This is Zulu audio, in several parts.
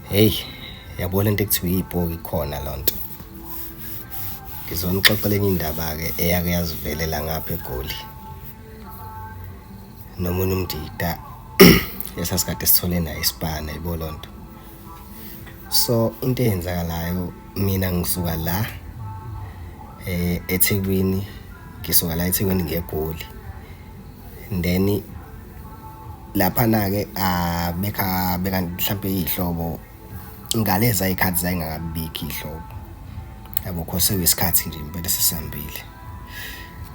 Hheyi, yabo lento ekuthiwa iyipoki ikhona loo nto. Ngizonixoxela enye indaba-ke eyake yazivelela ngapha eGoli, nomunye umndida esasikade sithole naye isipani, yabo leyo nto. So, into eyenzakalayo, mina ngisuka la eThekwini, ngisuka la eThekwini ngiya eGoli and then laphana-ke abekho mhlampe iy'hlobo, ngaleza y'khathi zay'ngakabibikho iy'hlobo, yabo cause sekuyisikhathi nje impela esesihambile,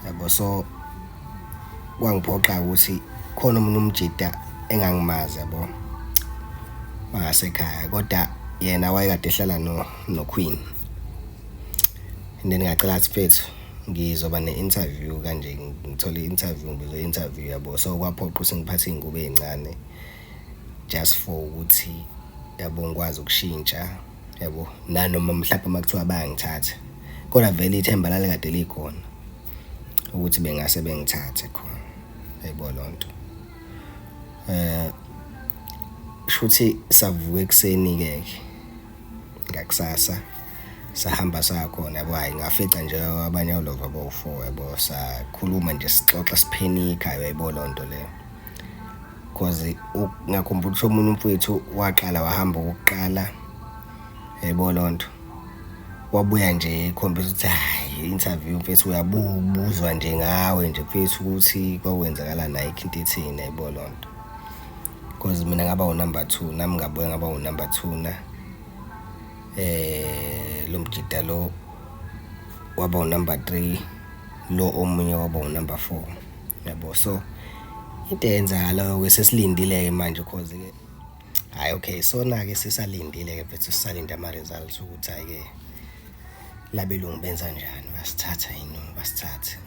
yabo. So, kwangiphoqa-ke ukuthi khona omunye umjita engangimazi yabo, wangasekhaya koda yena wayekade ehlala no-queen and then ngacela ngathi, mfethu ngizoba ne-interview kanje, ngithole i-interview, ngibizwe i-interview yabo. So, kwaphoqa ukuthi ngiphathe iy'ngubo ey'ncane just for ukuthi yabo, ngikwazi ukushintsha yabo, nanoma mhlampe uma kuthiwa bayangithatha, kodwa vele ithemba lalikade likhona ukuthi bengase bengithathe khona, uyayibona leyo nto. Shuthi savuka ekuseni-ke ke ngakusasa, sahamba saya khona yabo, hhayi ngafica nje abanye olova abawu-four yabo, sakhuluma nje sixoxa siphenikha, uyayibona leyo nto leyo. Cause ngiyakhumbula ukuthi omunye umfowethu waqala wahamba okokuqala, uyayibona leyo nto, wabuya nje ekhombisa ukuthi hhayi i-interview mfethu uyabuzwa nje ngawe nje mfethu ukuthi kwakwenzakalani, ayikho into etheni, uyayibona leyo nto. Cause mina ngaba unamba two, nami ngabuya ngaba unamba two na, lo mjita lo waba unamba three, lo omunye waba unamba four, yabo. So, into eyenzakalayo-ke sesilindile-ke manje cause-ke, hhayi okay, sona-ke sisalindile-ke mfethu, sisalinde ama-results ukuthi hhayi-ke labelungu benza njani, bayasithatha yini noma basithathe.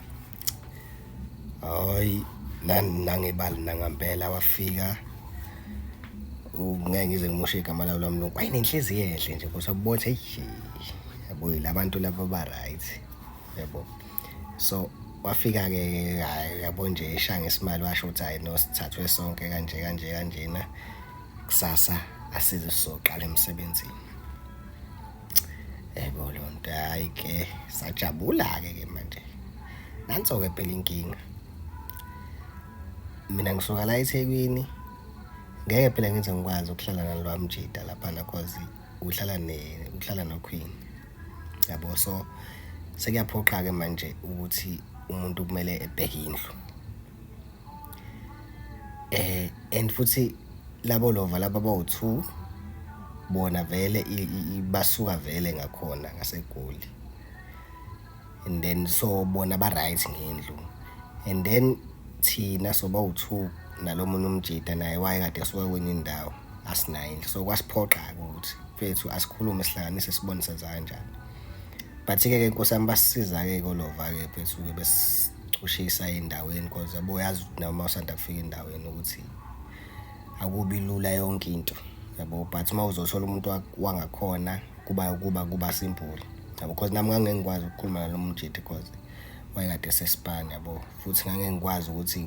Hhayi, nangebala nangampela wafika, ngeke ngize ngimoshe igama lawo lowa mlungu, wayenenhliziyo enhle nje cause uyabona ukuthi hheyi, yabo yila bantu laba aba-right, yabo. So, wafika-ke hhayi yabo nje eshaya ngesimali washo ukuthi hhayi no, sithathwe sonke kanje kanje kanjena, kusasa asize sizoqala emsebenzini. Yayibona leyo nto, hhayi-ke sajabula-ke ke manje. Nanso-ke phela inkinga, mina ngisuka la eThekwini, ngeke phela ngize ngikwazi ukuhlala nalowa mjita laphana cause uhlala uhlala no-queen, yabo. So, sekuyaphoqa-ke manje ukuthi umuntu kumele ebheke indlu. And futhi labo lova laba abawu-two, bona vele basuka vele ngakhona ngaseGoli and then so bona ba-right ngendlu and then thina sobawu-two nalo munye umjita naye wayekade esuka kwenye indawo, asinayo indlu. So, kwasiphoqa-ke ukuthi mfethu asikhulume sihlanganise sibone senza kanjani. But-ke ke nkosi yami basisiza-ke kolova-ke mfethu-ke besichushisa ey'ndaweni cause yabo uyazi ukuthi nawe uma usanda kufika endaweni ukuthi akubi lula yonke into, yabo. But uma uzothola umuntu wangakhona kuba simple, yabo, cause nami ngangeke ngikwazi ukukhuluma nalo mjita cause wayekade esesipani, yabo, futhi ngangeke ngikwazi ukuthi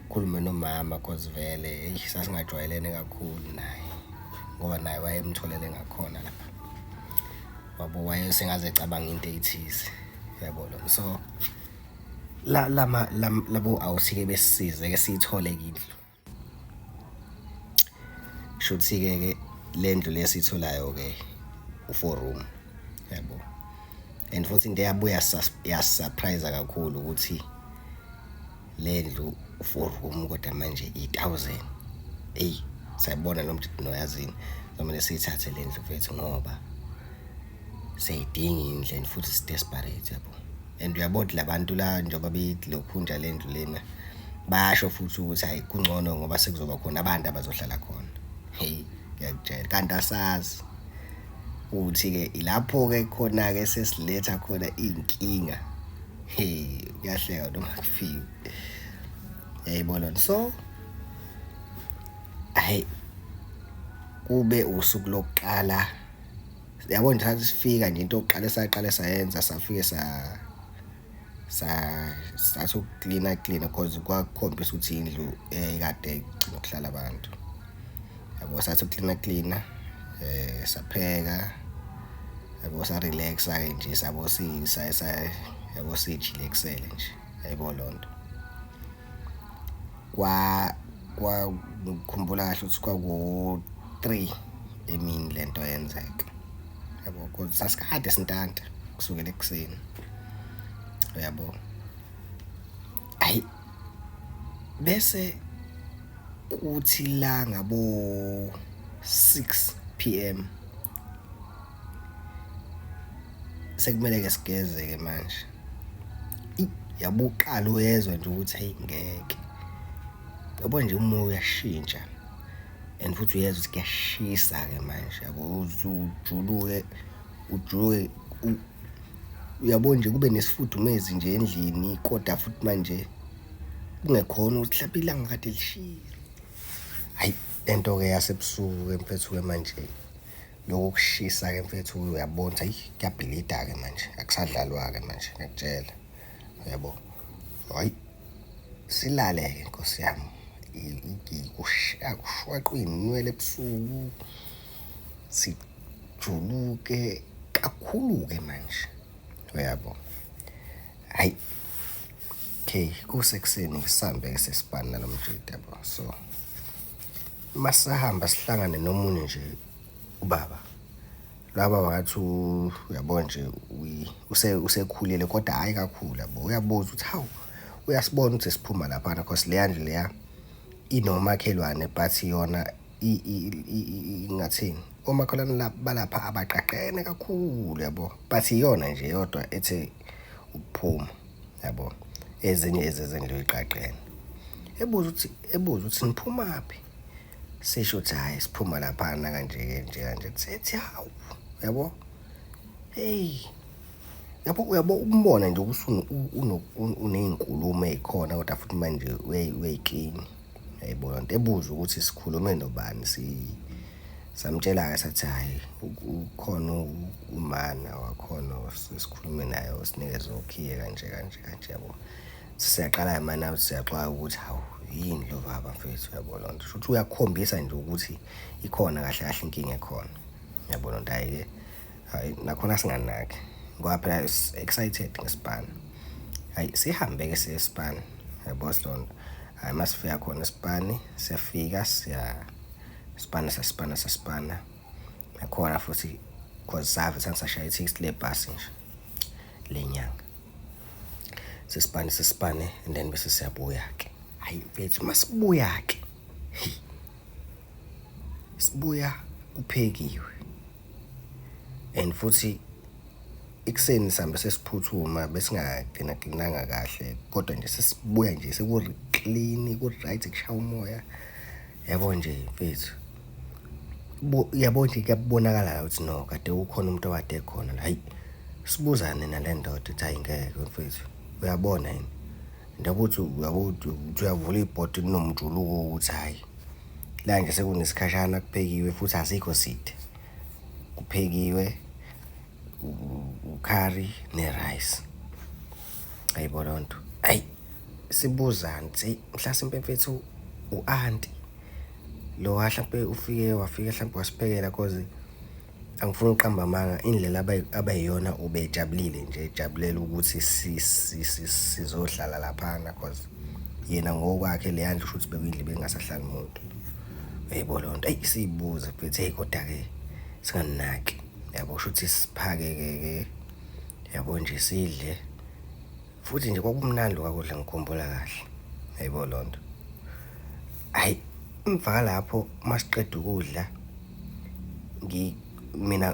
ngikhulume nomama cause vele eyi sasingajwayelene kakhulu naye, ngoba naye wayemtholele ngakhona lapha, wabo, wayesengaze ecabanga into ey'thize, uyabo lo. So, lama labo awuthi-ke besisize-ke siyithole-ke indlu. Shuthi-ke ke le ndlu le esiyitholayo-ke u-four room, yabo, and futhi into eyabuya yasi-surprise-a kakhulu ukuthi le ndlu u-four room kodwa manje i-thousand. Eyi, sayibona lo mjita, no yazini, kuzomele siyithathe le ndlu mfethu ngoba siyayidinga indlu and futhi si-desperate, yabo. And uyabona ukuthi la bantu la njengoba beyilokhunja le ndlu lena, bayasho futhi ukuthi hhayi kungcono ngoba sekuzoba khona abantu abazohlala khona. Hheyi, ngiyakutshela, kanti asazi ukuthi-ke ilapho-ke khona-ke sesiletha khona iy'nkinga. He, kuyahleka noma kufiwe, uyayibona. So, hhayi kube usuku lokuqala, yabo nje sathi sifika nje into yokuqala esaqala sayenza, safike sathi ukuklina klina cause kwakukhombisa ukuthi indlu ekade igcina ukuhlala abantu. Yabo, sathi ukuklina klina, sapheka, yabo, sa-relax-a-ke nje, sabo yabo, siyijilekisele nje, yayabo leyo nto. Ngikhumbula kahle ukuthi kwaku-3 emini lento yenzeka, yabo, cause sasikade sintanta kusukela ekuseni, uyabo. Hhayi, bese kuthi la ngabo-6 PM sekumele-ke sigeze-ke manje. Eyi, yabo uqala uyezwa nje ukuthi hhayi ngeke, yabo nje umoya uyashintsha and futhi uyezwa ukuthi kuyashisa-ke manje, yabo, uze ujuluke, ujuluke, uyabo nje kube nesifudumezi nje endlini, kodwa futhi manje kungekhona ukuthi hlampe ilanga kade lishisa. Hhayi, lento-ke yasebusuku-ke mfethu-ke manje, lokhu kushisa-ke mfethu uyabona ukuthi hhayi, kuyabhilida-ke manje, akusadlalwa-ke manje ngiyakutshela, uyabo. Hhayi, silale-ke nkosi yami, kushwaqwe iy'nwele ebusuku, sijuluke kakhulu-ke manje, uyabo. Hhayi, okay, kusekuseni-ke sihambe-ke siye esipani nalo mjita, yabo. So, masahamba sihlangane nomunye nje ubaba, la baba ngathi uyabo nje usekhulile kodwa hhayi kakhulu, yabo. Uyabuza ukuthi hawu, uyasibona ukuthi siphuma laphana cause leya ndlu leya inomakhelwane, but yona ngingathini, omakhelwane balapha abaqaqene kakhulu, yabo, but iyona nje yodwa ethe ukuphuma, yabo, ezinye ezezindlu y'qaqene. Ebuza ukuthi niphumaphi? Sisho ukuthi hhayi, siphuma laphana kanje nje kanje. Ethi hawu, yabo, hheyi, yabo, uyabo umbona nje ukuthi uney'nkulumo ey'khona kodwa futhi manje uyay'klinya, uyayibona lento. Ebuza ukuthi sikhulume nobani, samtshela-ke sathi hhayi, ukhona umana wakhona esikhulume naye osinikeze okhiye kanje kanje kanje, yabo. Siyaqala-ke manje siyaxwaya ukuthi hawu, yini lo baba mfethu, uyabo leyo nto. Shuthi uyakukhombisa nje ukuthi ikhona kahle kahle inkinga ekhona, uyabo leyo nto. Hhayi-ke, hhayi nakhona singanaki ngoba phela excited ngesipani. Hhayi, sihambe-ke siye esipani, uyabo leyo nto. Hhayi, masifika khona esipani, siyafika siyasipana, sasipana, sasipana nakhona futhi cause save sashaya ithikithi lebhasi nje lenyanga. Sisipane, sisipane and then bese siyabuya-ke. Hhayi mfethu, masibuya-ke, hheyi, sibuya kuphekiwe and futhi ekuseni sihambe sesiphuthuma, besingagcina kahle, kodwa nje sesibuya nje seku-clean, ku-right, kushaya umoya, yabo nje mfethu. Yabo nje kuyabonakala ukuthi no, kade kukhona umuntu okade ekhona la. Hhayi, sibuzane nale ndoda ukuthi hhayi ngeke mfethu, uyabona yini? Njengoba uthi uyabo uthi uyavula ibhodi kunomjuluko ukuthi hhayi, la nje sekunesikhashana kuphekiwe futhi asikho side. Kuphekiwe ukhari ne-rice. Ayibo leyo nto. Hhayi, sibuzane ukuthi mhlasimpe mfethu u-anti lo hlampe ufike wafika hlampe wasiphekela, cause angifuni ukuqamba amanga, indlela abayiyona ubejabulile nje, ejabulela ukuthi sizohlala laphana, cause yena ngokwakhe leya ndlu shuthi bekuyindlu bekungasahlali muntu, uyayibona leyo nto. Eyi, siyibuze mfethu, hheyi kodwa-ke singanaki, yabo, shuthi siphake-ke ke, yabo nje sidle futhi nje kwakumnandi lokwa kudla, ngikhumbula kahle, uyayibona leyo nto. Hhayi, emva kwalapho masiqeda ukudla,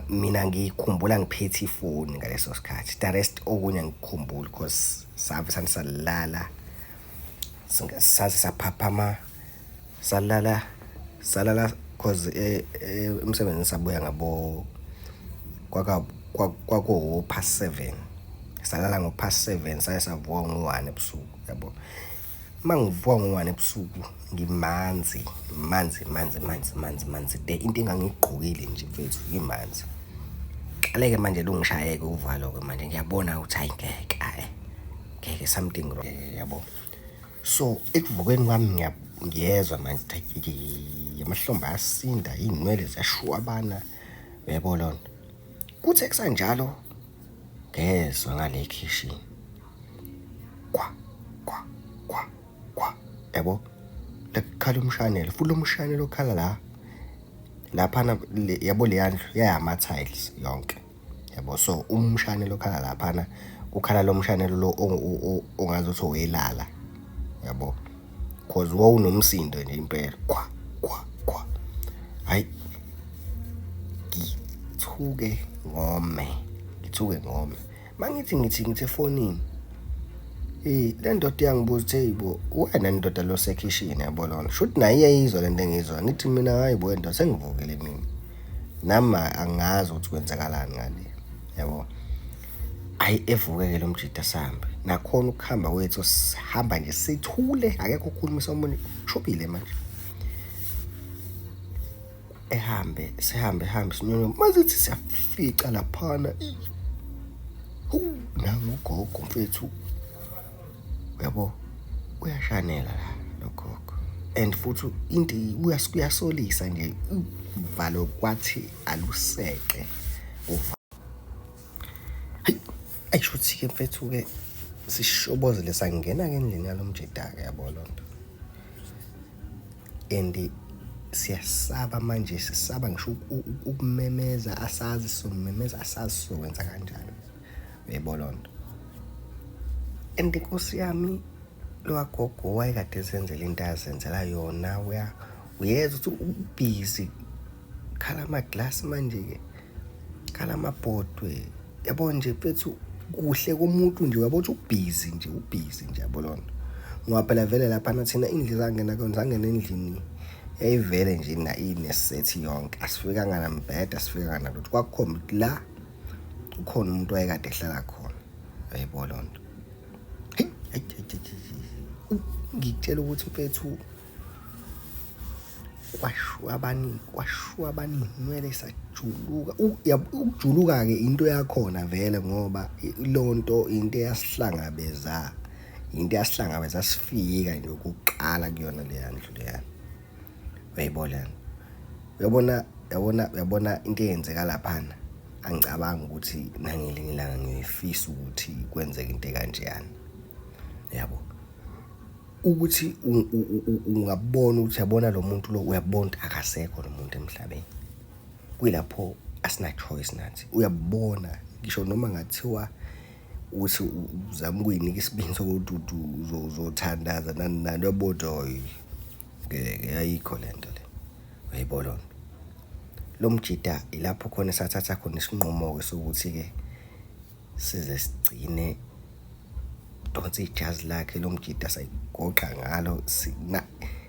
mina ngikhumbula ngiphethe ifoni ngaleso sikhathi, the rest okunye angikukhumbuli cause save salala, saze saphaphama, salala, salala cause emsebenzini sabuya ngabo kwakuwo-7:30, salala ngo-7:30, saye savuka ngo-1 ebusuku, yabo. Uma ngivuka ngo-1 ebusuku ngimanzi, manzi, manzi, manzi, manzi, manzi te, into engangiyigqokile nje mfethu ngimanzi. Qale-ke manje lungishayeke uvalo-ke manje, ngiyabona ukuthi hhayi ngeke, hhayi ngeke, something wrong, yabo. So ekuvukeni kwami ngiyezwa manje ukuthi Amahlombe ayasinda, iy'nwele ziyashwabana, uyabo leyo nto. Kuthe kusanjalo, ngezwa ngale ekhishini, kwa, kwa, kwa, kwa, yabo, like kukhala umshanelo, futhi lo mshanelo okhala la, laphana yabo leya ndlu yayama-tiles yonke, yabo. So, umshanelo okhala laphana, kukhala lo mshanelo lo ongazuthi owelala, yabo, cause wawunomsindo nje impela, kwa, kwa, kwa. Hhayi, ngithuke ngome, ngithuke ngome. Uma ngithi ngithi ngithi efonini, eyi le ndoda iyangibuza ukuthi eyi bo, uwena ndoda lo osekhishini yabo lona. Shuthi naye iyayizwa le nto engiyizwayo. Ngithi mina hhayi bo ndoda sengivukile mina. Nami angazi ukuthi kwenzakalani ngale, yabo. Hhayi evuke-ke lo mjita sihambe. Nakhona ukuhamba kwethu sihamba nje sithule, akekho okhulumisa omunye, kushubile manje. Ehambe sihambe hambe sinyonyobe mazithi siyafica laphana hu nangu ugogo mfethu uyabo uyashanela la lo gogo and futhi into uyasolisa nje uvalo kwathi aluseqe uva. Hayi, ayisho ukuthi-ke mfethu-ke sishobozele sangena-ke endlini yalo mjida-ke yabo loo nto. And siyasaba manje, sisaba ngisho ukumemeza, asazi sizomemeza, asazi sizokwenza kanjani. Uyayibona loo nto. And inkosi yami lowa gogo wayekade ezenzela into azenzela yona, uyezwa ukuthi ubhizi khala amaglasi manje-ke, khala amabhodwe, yabo nje mfethu kuhle komuntu nje uyabo ukuthi ubhizi nje, ubhizi nje yabo loo nto. Ngoba phela vele laphana thina indlu esangena kuyona, sangena endlini yayivele nje inesethi yonke, asifikanga nambhede, asifikanga nalutho. Kwakukhomba ukuthi la ukhona umuntu owayekade ehlala khona, uyayibona loo nto. Hhayi, hhayi, hhayi, hhayi, ngikutshela ukuthi mfethu kwashwabani, kwashwabani iy'nwele sajuluka. Ukujuluka-ke into yakhona vele ngoba leyo nto into eyasihlangabeza, into eyasihlangabeza sifika nje okokuqala kuyona leya ndlu leyana. Uyayibona leyana? Uyabona, uyabona, uyabona into eyenzeka laphana, angicabangi ukuthi nangelinye ilanga ngiyoyifisa ukuthi kwenzeke into ekanjeyana, yabo. Ukuthi ungabona ukuthi uyabona lo muntu lo, uyabona ukuthi akasekho lo muntu emhlabeni. Kuyilapho asina-choice nathi, uyabona ngisho noma ngathiwa uthi uzama ukuyinika isibindi sokuthi uzothandaza nani nani, uyabona ukuthi hhayi ngeke, ayikho le nto le, uyayibona leyo nto. Lo mjida ilapho khona esathatha khona isinqumo-ke sokuthi-ke size sigcine donsa ijazi lakhe lo mjida sayigoqa ngalo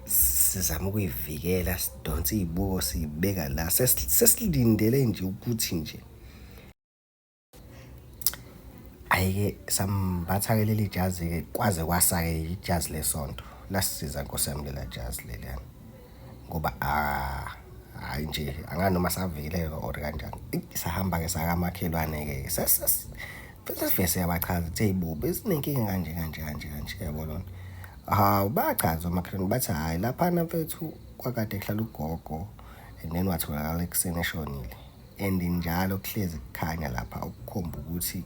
sizama ukuyivikela, sidonsa iy'buko siy'beka la, sesilindele nje ukuthi nje. Hhayi-ke sambatha-ke leli jazi-ke kwaze kwasa-ke ijazi lesonto, lasisiza nkosi yami lela jazi leliyana. Ngoba hhayi nje angazi noma savikeleka or kanjani. Eyi sahamba-ke sakamakhelwane-ke sesifike siyabachaza ukuthi eyi bo besinenkinga kanje kanje kanje kanje yabo lona. Hawu bachaza omakhelwane bathi hhayi laphana mfethu kwakade kuhlala ugogo and then watholakala ekuseni eshonile. And njalo kuhlezi kukhanya lapha okukhomba ukuthi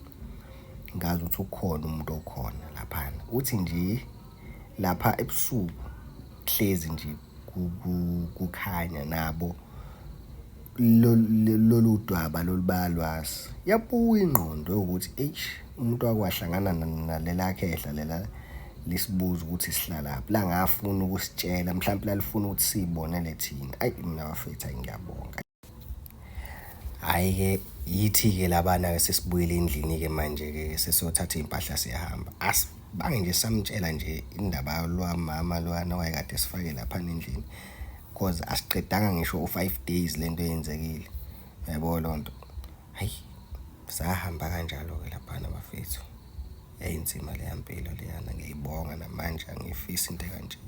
ngazuthi ukhona umuntu okhona laphana. Uthi nje lapha ebusuku kuhlezi nje kukhanya nabo lolu dwaba lolu bayalwazi. Yabuya ingqondo yokuthi eish umuntu wake wahlangana nalela khehla lela lisibuza ukuthi sihlalaphi, langafuni ukusitshela mhlampe lalifuna ukuthi siy'bonele thina. Ayi mina bafethu ayi ngiyabonga. Hhayi-ke yithi-ke labana-ke sesibuyele endlini-ke manje-ke sesiyothatha iy'mpahla siyahamba. Asibange nje samtshela nje indaba yalwamama lwana owayekade esifake laphana endlini cause asiqedanga ngisho u-five days lento eyenzekile, uyayibona leyo nto. Hhayi, sahamba kanjalo-ke laphana bafethu. Yayinzima leya mpilo leyana, ngiyayibonga namanje angiyifisi into ekanje.